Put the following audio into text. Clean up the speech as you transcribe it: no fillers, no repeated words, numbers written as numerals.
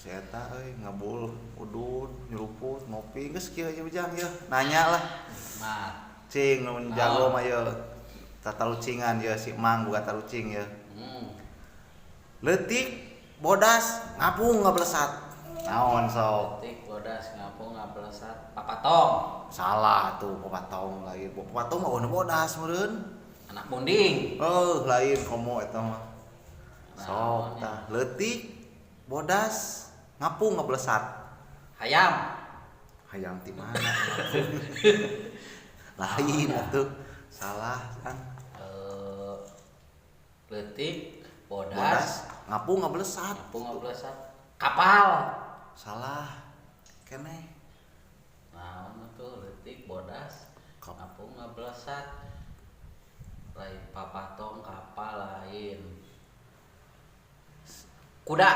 Si eta euy ngabul udud nyeruput ngopi geus kieu aja Ujang ya. Nanya lah. Nah, Cing nu jago mah ye. Tatarucingan ye si Mang buka tarucing ye. Leutik bodas ngapung ngablesat. Naon sok? Leutik bodas ngapung ngablesat. Papatong. Salah tuh papatong lain. Papatong mah eueuh bodas meureun. Anak munding. Oh, lain komo eta mah. Sok tah leutik bodas ngapung ngablesat. Hayam. Hayam ti mana? Lain atuh. Salah kan. Leutik bodas, Bodas ngapung ngablesat. Ngapung ngablesat. Kapal. Salah. Keneh. Naon tuh leutik bodas ngapung ngablesat. Lain papatong, kapal lain. Kuda.